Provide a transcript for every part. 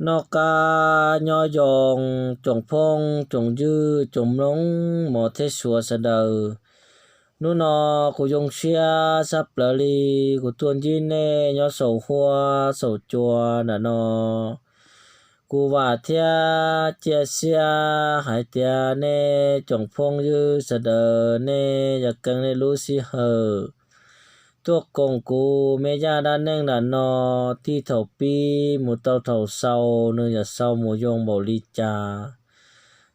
Noj qab nyob zoo tsoom phooj tsoom ywg tsoom mloog mos thiab suav sawv daws. Hnub no kuv zoo siab sab plaws li kuv tuaj ntsib nej nyob saum huab saum cua ntawm no. Kuv vam thiab cia siab hais tias nej tsoom phooj ywg sawv daws nej yuav keeb nej lub sij hawm tuaj koom kuv me zaj dab neeg ntawm no txij thaum pib mus tau thaum xaus nws yuav xaus mus zoo npaum li cas,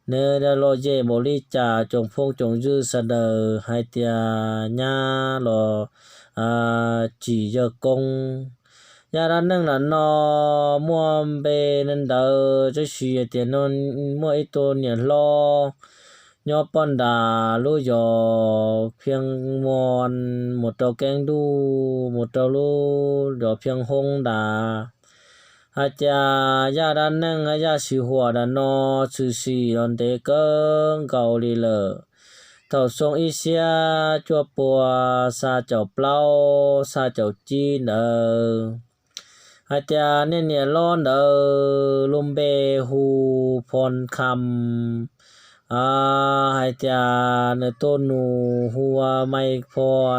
nws yuav lom zem npaum li cas tsoom phooj tsoom ywg sawv daws hais tias nyab los tsim yawg koob. Zaj dab neeg ntawm no muaj npe ntawd tab sis tias muaj ib tug niam hlob nyob poj nram lub zos Phiaj Muas mus rau keeb ntuj mus rau lub zos Phiaj Hoob nrad. Hais tias zaj dab neeg zaj sij huam ntawm no tshwm sim los ntev kawg nkaus li lawm, thaum xyoo ib txhiab cuaj pua xya caum plaub xya caum tsib ntawd. Hais tias niag niam hlob ntawd lub npe hu Phoo Kham, hais tias nws tus nus hu ua Mai Phoo.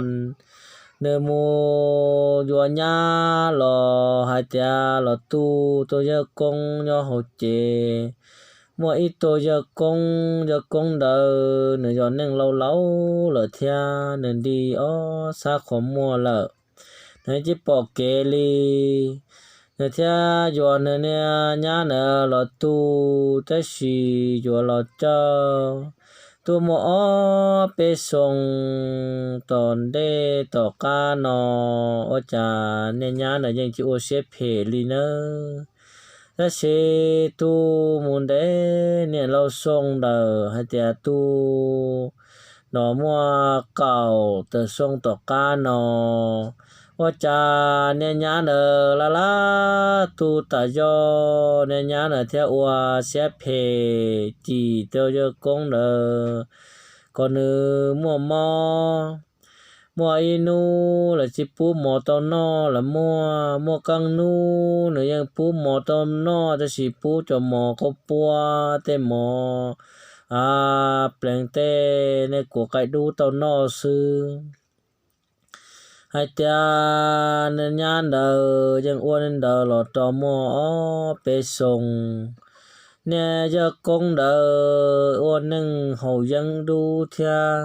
Nws mus yuav nyab los hais tias los tu tau yawg koob nyob hauv ces muaj ib tug yawg koob, yawg koob ntawd nws yog neeg laus laus lawm thiab nws nti ob sab qhov muag lawm, nws tsis pom kev li. Nws thiaj yuav nws niag nyab ntawd los tu, tab sis yuav los coj tuaj muaj ob peb xyoo tom ntej tom qab no, ua cas niag nyab ntawd yeej tsis ua siab phem li nawb. Tab sis tu mus ntev niam laus xyoo ntawd hais tias tu no muaj kaum tawm xyoo tom qab no, ua cas niag nyab ntawd laj laj tu tas zog, niag nyab ntawd thiaj ua siab phem cim rau yawg koob ntawd kom nws muaj mob. Muaj ib hnub lawv tsis pub mov tau noj los muaj, muaj qee hnub nws yeej pub mov tau noj tab sis pub cov mov qaub puab tej mov pleev tej nej kuam qaib dub tau noj xwb. Hais tias niag nyab ntawd yeej ua li ntawd los tau muaj ob peb xyoo. Niag yawg koob ntawd ua neej haus yeeb dub thiab.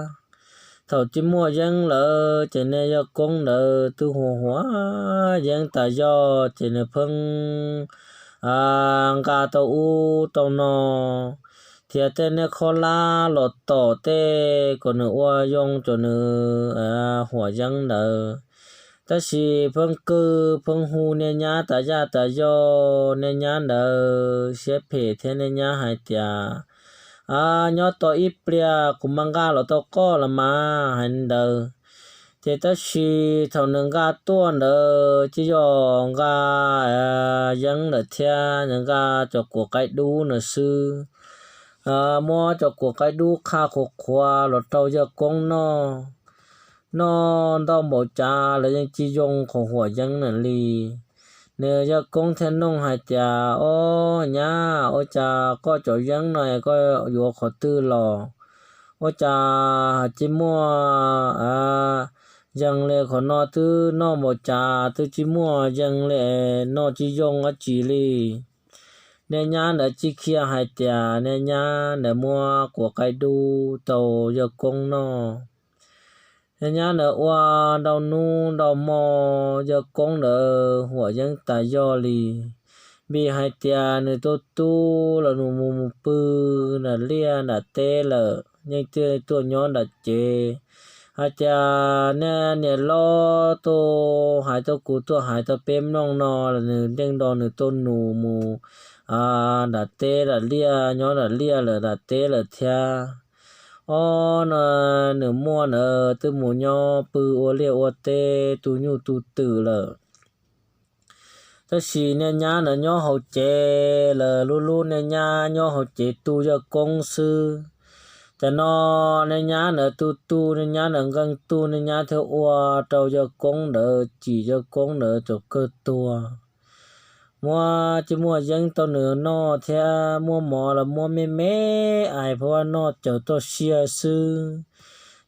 Thaum tsis muaj yeeb lawm ces niag yawg koob ntawd twb hu huam yeeb tas zog ces nws pheej nqa tau ub tau no, thiab tej niag khob lab los tom tej kom nws ua zoo cov nws huam yeeb ntawd. Tab sis pheej kwv pheej hu niag nyab tas zaj tas zog, niag nyab ntawd siab phem thiab niag nyab hais tias, nyob tos ib pliag kuv mam nqa los tau koj los mas hais ntawd. Ces tab sis thaum nws nqa tuaj ntawd tsis yog nqa yeeb ntawd thiab, nws nqa cov kuam qaib dub ntawd xwb. Muab cov kuam qaib dub qha qhuav qhuav los rau yawg koob noj. Noj ntau npaum cas los yeej tsis zoo qhov huam yeeb ntawd li. Nws yawg koob thiaj nug hais tias, Ob nyab, ua cas koj cov yeeb no koj yuav qhov twg los? Ua cas tsis muaj yees li, qhov no twb noj npaum cas twb tsis muaj yees li, noj tsis zoo dab tsi li. Niag nyab ntawd tsis khiav hais tias niag nyab ntawd muab kuam qaib dub rau yawg koob noj. Niag nyab ntawd ua ntau hnub ntau hmo, yawg koob ntawd huam yeeb tas zog li, vim hais tias nws tus tub los nws mus mus pw nram liaj nram teb lawm, yeej tsis tuaj nyob nram tsev. Hais tias niag niam hlob tuaj hais rau kuv, tuaj hais rau peb mloog no los nws yeej nrog nws tus nus mus nram teb nram liaj, nyob nram liaj lawm nram teb lawm thiab. Ob no nws muaj ntawd twb mus nyob pw ua liaj ua teb tu nyuj tu twm lawm. Tab sis niag nyab ntawd nyob hauv tsev lawm, lub lub niag nyab nyob hauv tsev tu yawg koob xwb. Ces no niag nyab ntawd tu tu, niag nyab ntawd nkees tu, niag nyab thiaj ua rau yawg koob ntawd, cim yawg koob ntawd rau kawg tuag. muab tsis muaj yeeb tau nws noj thiab muab mov los muab me me ais pab vaj noj cawm toj siab xwb.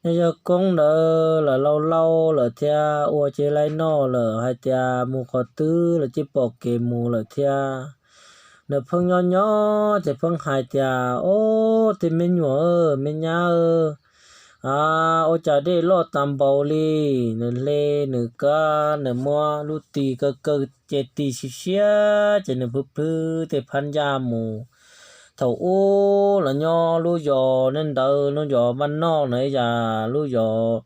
Nej yawg koob ntawd lawm lauj lauj lawm thiab ua tsis laib noj lawm hais tias mus qhov twg los tsis pom kev mus lawm thiab. Nws pheej nyob nyob ces pheej hais tias, Ob, tej me nyuam, me nyab, a, ua cas dej loj tas npaum li? Nws hle nws kab, nws muab lub tis kaw kaw ces tis siab siab ces nws plhws plhws tej phab ncaj mus. Thaum ub los nyob lub zos nej ntawd, lub zos vaj noj na, yam lub zos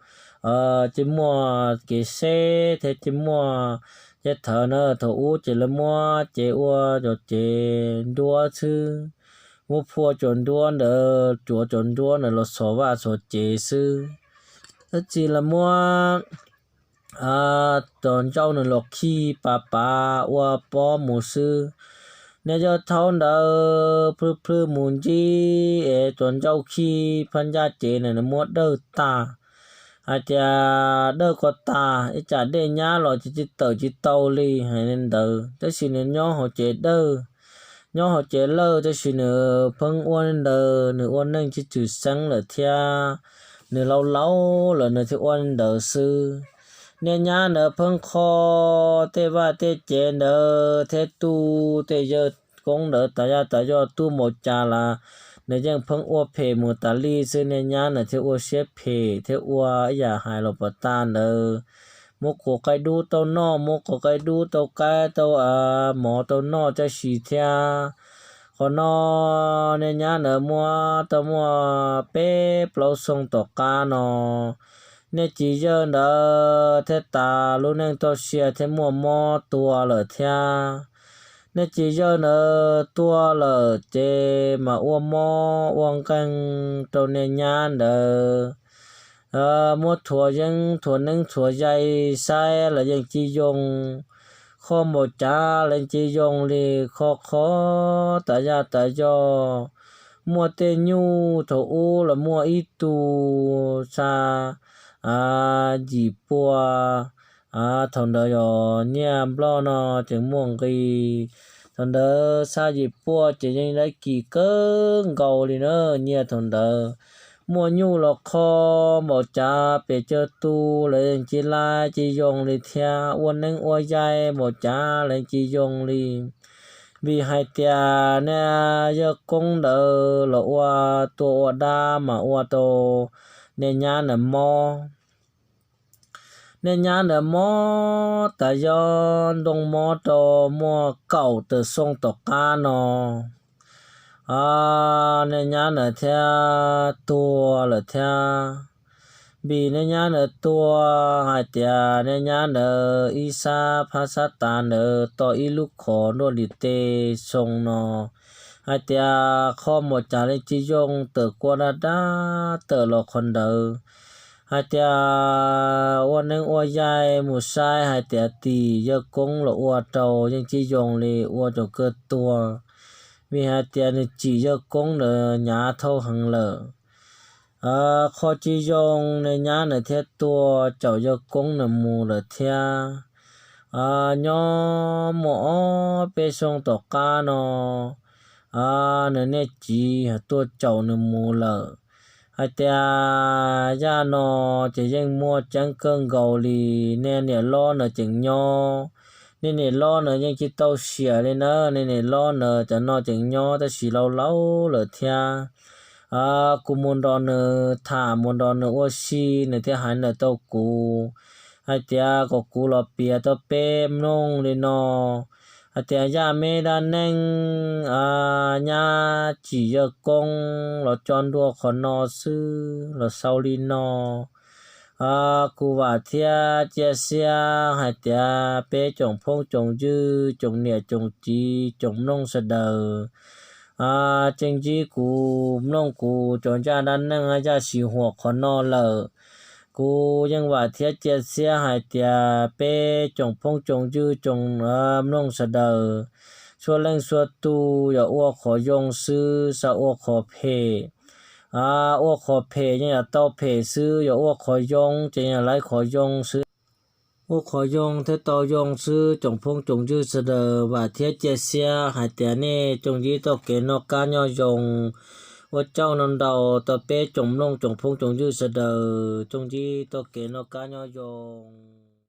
tsis muaj kev seb thiab tsis muaj ces thawv na, thaum ub ces lawv muab ces ua cov cev nruab xwb, muab phua cov nruab ntawd, cuav cov nruab ntawd los xov vaj xov cev xwb. Tab sis lawv muab cov ncauj nws los khi pav pav ua pob mus xwb. Nej yawg thaub ntawd plhws plhws mus ntsib es cov ncauj khi phab ncaj ces nws muab dawj tag, hais tias, Dawj ko tas, ib tsam dej nyab los ces tsis tawm tsis tau li, hais li ntawd. Tab sis nws nyob hauv cev dawj, nyob hauv cev lawj, tab sis nws pheej ua li ntawd, nws ua neej tsis tshwm xeeb lawm thiab, nws laus laus lawm nws thiaj ua li ntawd xwb. Niag nyab ntawd pheej kho tej vaj tej tsev ntawd thiab tu tej yawg koob ntawd tas yaj tas yog tu npaum cas los nws yeej pheej ua phem mus tas li xwb. Niag nyab ntawd thiaj ua siab phem thiab ua ib yam hais los pas tas ntawd, muab quav qaib dub tau noj, muab quav qaib dub tau qaib tau mov tau noj tab sis thiab. Qhov no niag nyab ntawd muab tau muaj peb plaub xyoo tom qab no, niag txiv yawg ntawd thiaj tas lub neej toj siab thiab muaj mob tuag lawm thiab. Niag txiv yawg ntawd tuag lawm ces mas ua mob ua nkeeg rau niag nyab ntawd, muab thuav yeeb thuav neeb thuav yaig saib los yeej tsis yoo, kho npaum cas los yeej tsis yoo li, kho kho tas yaj tas yog. Muaj tej nyuj thaum ub los muaj ib tug xa yim pua, thaum ntawd yog nyiaj nplog no tseem muaj nqis, thaum ntawd xa yim pua ces yeej dab kis kawg nkaus li na. Nyiaj thaum ntawd muaj nyuj los kho npaum cas pes tsawg tus los yeej tsis laib tsis yoo li thiab, ua neeb ua yaig npaum cas los yeej tsis yoo li. Vim hais tias niag yawg koob ntawd los ua tua ua dab mas ua tau niag nyab ntawd mob. Niag nyab ntawd mob tas yog ntoo mob rau muaj kaum tawm xyoo tom qab no, niag nyab ntawd thiaj tuag lawm thiab. Vim niag nyab ntawd tuag hais tias niag nyab ntawd ib sab phab sab tav ntawd tau ib lub khov nruab li tej xyoo no, hais tias kho npaum cas los tsis yoo, tawm kua dab dab tawm los qhov ntawd. Hais tias ua neeb ua yaig mus saib hais tias tim yawg koob los ua rau yeej tsis yoo li, ua rau kawg tuag. Vim hais tias nws tsim yawg koob ntawd hnyav dhau heev lawm, kho tsis yoo, niag nyab ntawd thiaj tuag caum yawg koob ntawd mus lawm thiab. Nyob muaj ob peb xyoo tom qab no, nws niag txiv tuaj caum nws mus lawm. Hais tias zaj no ces yeej muaj tseeb kawg nkaus li. Niag niam lob ntawd tseem nyob, niag niam lob ntawd yeej tsis tau siam li na. Niag niam lob ntawd cov no tseem nyob tab sis laus laus lawm thiab. Kuv mus nrog nws tham, mus nrog nws ua si, nws thiaj hais ntawm tau kuv hais tias kom kuv los piav tau peb mloog li no, hais tias zaj me dab neeg nyab tsim yawg koob los tso ntua qhov no xwb los xaus li no. Kuv vam thiab cia siab hais tias peb tsoom phooj tsoom ywg, tsoom niam tsoom txiv, tsoom mloog sawv daws tseem ntsib kuv mloog kuv cov zaj dab neeg zaj sij huam qhov no lawm. Kuv yeej vam thiab cia siab hais tias peb tsoom phooj tsoom ywg, tsoom mloog sawv daws, txhua leej txhua tus yog ua qhov zoo xwb xav ua qhov phem, ua qhov phem yeej yuav tau phem xwb, yog ua qhov zoo ces yeej yuav tau qhov zoo xwb. Ua qhov zoo thiaj tau zoo xwb tsoom phooj tsoom ywg sawv daws, vam thiab cia siab hais tias nej tsoom ywg tau kev noj qab nyob zoo. Ua tsaug ntau ntau rau peb tsoom mloog tsoom phooj tsoom ywg sawv daws, tsoom ywg tau kev noj qab nyob zoo.